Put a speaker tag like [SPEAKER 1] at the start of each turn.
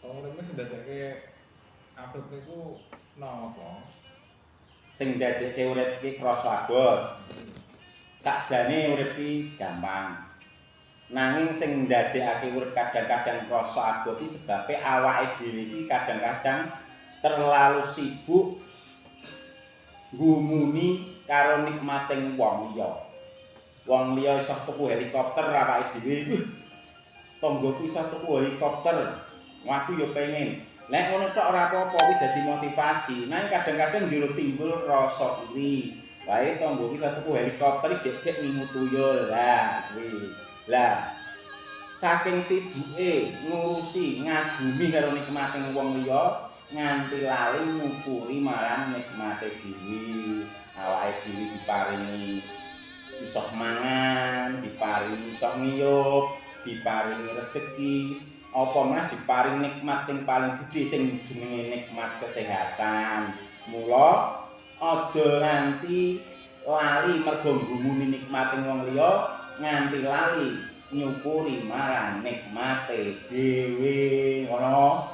[SPEAKER 1] Wong urip sing dadekke abot niku napa?
[SPEAKER 2] Sing dadekke urip iki krasa abot. Sakjane urip iki gampang. Nanging sing ndadekake urip kadang-kadang krasa abot iki sebabe awake dhewe iki kadang-kadang terlalu sibuk ngumuni karo nikmating wong liya. Wong liya iso tuku helikopter, awake dhewe tanggoku iso tuku helikopter. Aku ya pengen. Nek ngono tok ora apa-apa, kuwi dadi motivasi. Nanging kadang-kadang njur timbul rasa iri. Wae tanggoku iso tuku helikopter, gek-gek ngingu tuyul. Lah kuwi. Lah saking sibuke ngurusi ngagumi karo nikmating wong liya nganti lali nyukuri marang nikmate dhewe. Awake dhewe diparingi iso mangan, diparingi iso ngiyup, diparingi rejeki, apa meneh diparingi nikmat sing paling gedhe sing jenenge nikmat kesehatan. Mula aja nganti lali mergo nggumuni nikmating wong liya nganti lali nyukuri marang nikmate dhewe ngono.